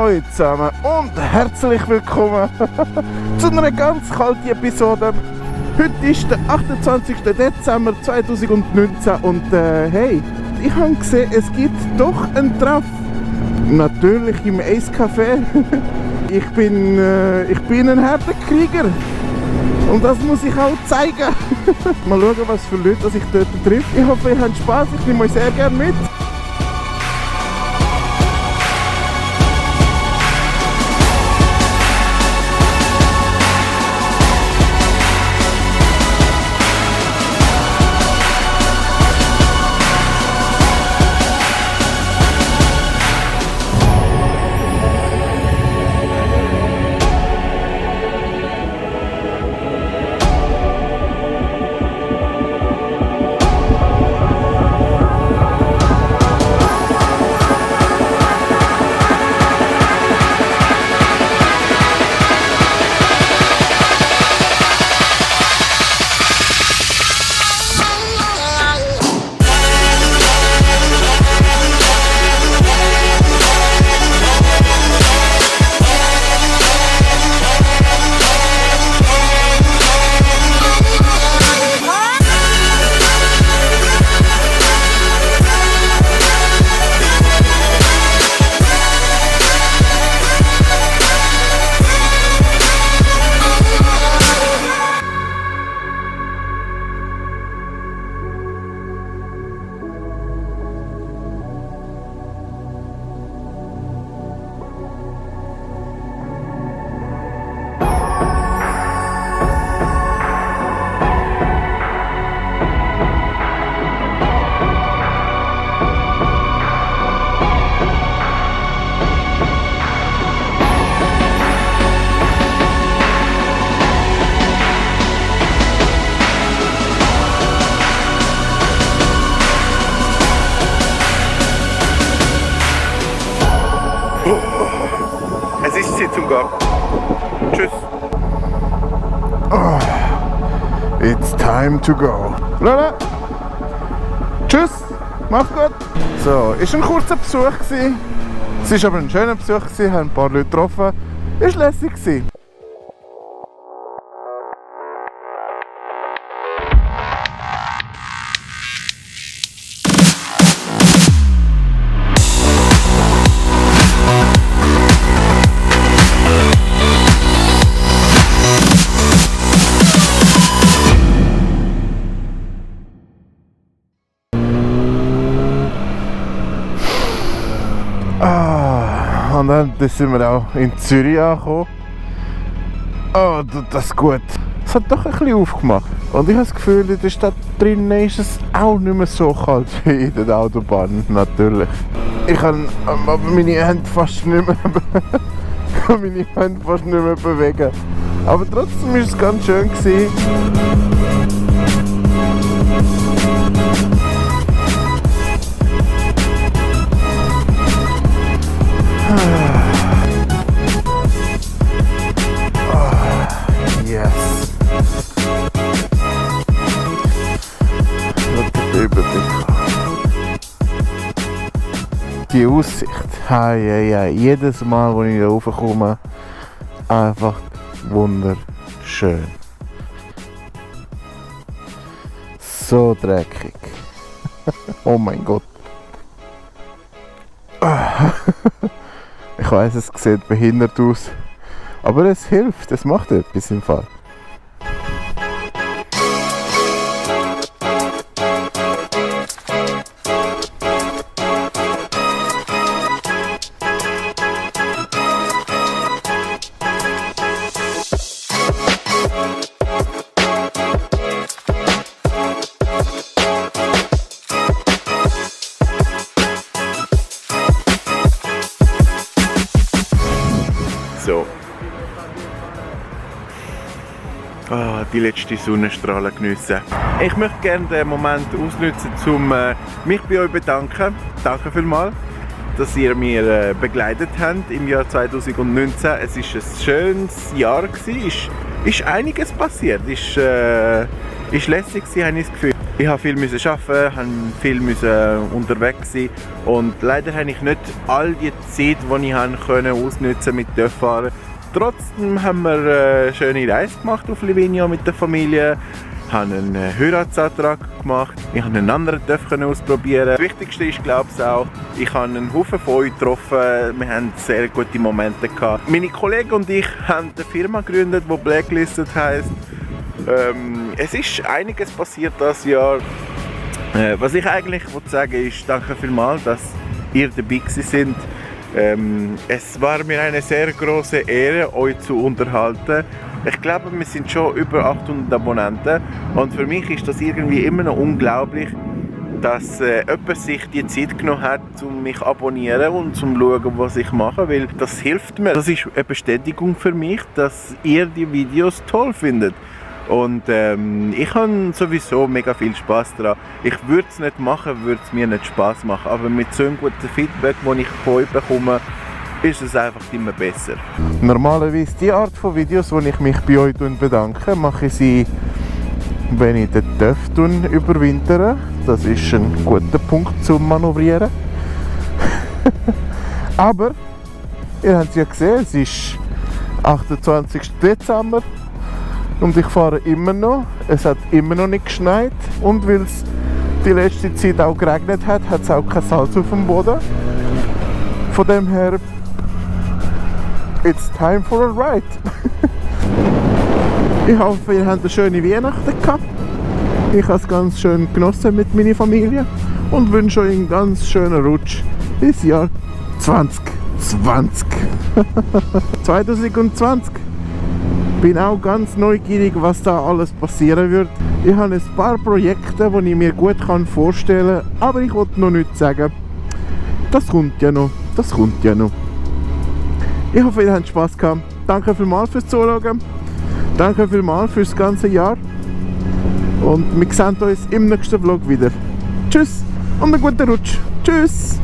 Hallo zusammen und herzlich willkommen zu einer ganz kalten Episode. Heute ist der 28. Dezember 2019 und hey, ich habe gesehen, es gibt doch einen Treff. Natürlich im Ace Café. Ich bin ein harter Krieger und das muss ich auch zeigen. Mal schauen, was für Leute ich dort treffe. Ich hoffe, ihr habt Spaß, ich nehme euch sehr gerne mit. Es ist Zeit zum Gehen. Tschüss. Oh, it's time to go. Lola. Tschüss. Mach's gut. So, ist ein kurzer Besuch gewesen. Es ist aber ein schöner Besuch gewesen. Haben ein paar Leute getroffen. Ist lässig gewesen. Und dann sind wir auch in Zürich angekommen. Oh, das ist gut. Es hat doch ein bisschen aufgemacht. Und ich habe das Gefühl, in der Stadt drinnen ist es auch nicht mehr so kalt wie in der Autobahn, natürlich. Ich kann aber meine Hände fast nicht mehr bewegen. Aber trotzdem war es ganz schön gewesen. Die Aussicht, jedes Mal, wenn ich hier raufkomme, einfach wunderschön. So dreckig. Oh mein Gott. Ich weiss, es sieht behindert aus, aber es hilft, es macht etwas im Fall. So. Die letzte Sonnenstrahlen geniessen. Ich möchte gerne den Moment ausnutzen, um mich bei euch zu bedanken. Danke vielmals, dass ihr mir begleitet habt im Jahr 2019. Es war ein schönes Jahr. Ist einiges passiert. Ist lässig gewesen, habe ich das Gefühl. Ich habe viel arbeiten, habe viel unterwegs sein und leider habe ich nicht all die Zeit, die ich ausnutzen mit fahren. Trotzdem haben wir eine schöne Reise gemacht auf Livigno mit der Familie. Ich habe einen Heiratsantrag gemacht, ich habe einen anderen Töpf ausprobieren. Das Wichtigste ist, glaube ich, auch, ich habe einen Haufen von euch getroffen, wir hatten sehr gute Momente gehabt. Meine Kollegen und ich haben eine Firma gegründet, die Blacklisted heisst. Es ist einiges passiert dieses Jahr. Was ich eigentlich sagen will, ist, danke vielmals, dass ihr dabei sind. Es war mir eine sehr große Ehre, euch zu unterhalten. Ich glaube, wir sind schon über 800 Abonnenten und für mich ist das irgendwie immer noch unglaublich, dass jemand sich die Zeit genommen hat, um mich zu abonnieren und zu schauen, was ich mache, weil das hilft mir. Das ist eine Bestätigung für mich, dass ihr die Videos toll findet. Und ich habe sowieso mega viel Spaß daran. Ich würde es nicht machen, würde es mir nicht Spaß machen. Aber mit so einem guten Feedback, das ich von euch bekomme, ist es einfach immer besser. Normalerweise die Art von Videos, wo ich mich bei euch bedanke, mache ich sie, wenn ich den Töpf überwintere. Das ist ein guter Punkt zum Manövrieren. Aber ihr habt es ja gesehen, es ist 28. Dezember. Und ich fahre immer noch, es hat immer noch nicht geschneit und weil es die letzte Zeit auch geregnet hat, hat es auch kein Salz auf dem Boden. Von dem her, it's time for a ride. Ich hoffe, ihr habt eine schöne Weihnachten gehabt. Ich habe es ganz schön genossen mit meiner Familie und wünsche euch einen ganz schönen Rutsch ins Jahr 2020. 2020. Ich bin auch ganz neugierig, was da alles passieren wird. Ich habe ein paar Projekte, die ich mir gut vorstellen kann, aber ich wollte noch nichts sagen. Das kommt ja noch, das kommt ja noch. Ich hoffe, ihr habt Spaß gehabt. Danke vielmals fürs Zuschauen. Danke vielmals fürs ganze Jahr. Und wir sehen uns im nächsten Vlog wieder. Tschüss und einen guten Rutsch. Tschüss.